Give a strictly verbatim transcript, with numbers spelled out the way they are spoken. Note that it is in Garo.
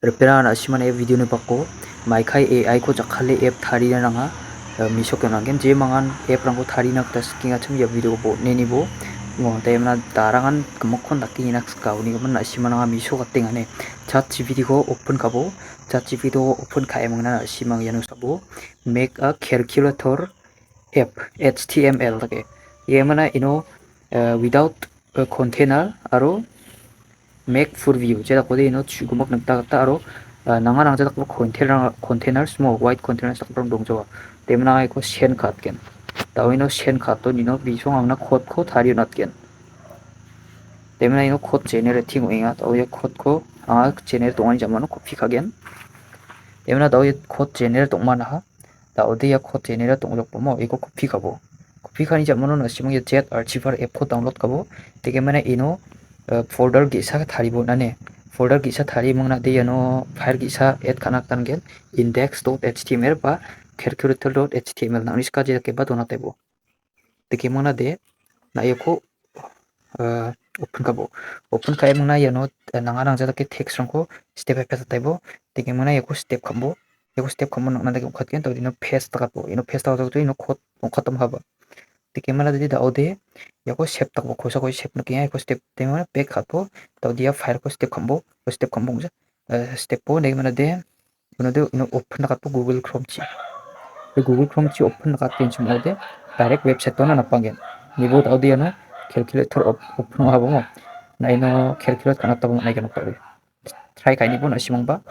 Ripera na·simana ia video-ni bako maikai A I-ko jakkale app tarina nanga, eh, Meesho-ko nanggen. Je mangan app-rangko tarina gita sikengachim ia video-ko botneni bo. Mo, te mna darangan gimikkon dake ina sika, unigimin na·simana nanga Meesho gatengane. Chat G P T-ko open kabo. Chat G P T-ko open ka·e mangna na·simang iano sabo. Make a calculator app, H T M L dake. Ia mana ino, eh, without a container aro make full view. Je dakode ino chugimak nikna gita aro, eh, nanga nangja dakgipa container, containers mo, white containers dakgiparang dongjawa. Te mna iko send ka·atgen. Da·o ino send ka·ato nino bisong angna code-ko tarie on·atgen. Te mna ino code generating ong·enga. Da·o ia code-ko anga generate ong·ani jamano copy ka·gen. Te mna da·o ia code generate ong·manaha. Da·ode ia code genera dong·jokbamo, iko copy kabo. Copy ka·ani jamano na·simang ia Z Archiver app-ko download kabo. Tekemana ino, eh, folder ge·sa taribo nane. Folder ge·sa tarimangna de iano file ge·sa add ka·na gita nanggen. Index dot H T M L ba calculator dot H T M L nangni sika je dakeba donatebo. Tekemana de, na iako eh, open kabo. Open ka·e mangna iano, eh, nanga nangja dake text-rangko step by step ataibo. Tekemana iako step ka·bo. Iako step ka·bo nang·na dake ong·katgen. Tao ino paste dakatbo. Ino paste dakatbo ino code ong·katam haba. Tekemana didi da·ode iako save dakbo. Kosako save nikenga iako step. Tekemana back ka·bo. Tao dia file-ko step ka·bo. Step ka·bo ong·ja. Eh, step-o tekemana de Uno de, uno open dakatbo Google Chrome chi. Ia Google Chrome chi open dakatgenchim ong·ode, direct website-ona napanggen. Nibo da·ode iano calculator op-, open ong·a habongo. Na ino calculate ka·na gitaba man·aigen ong·ode. Try ka·anibo na·simangba.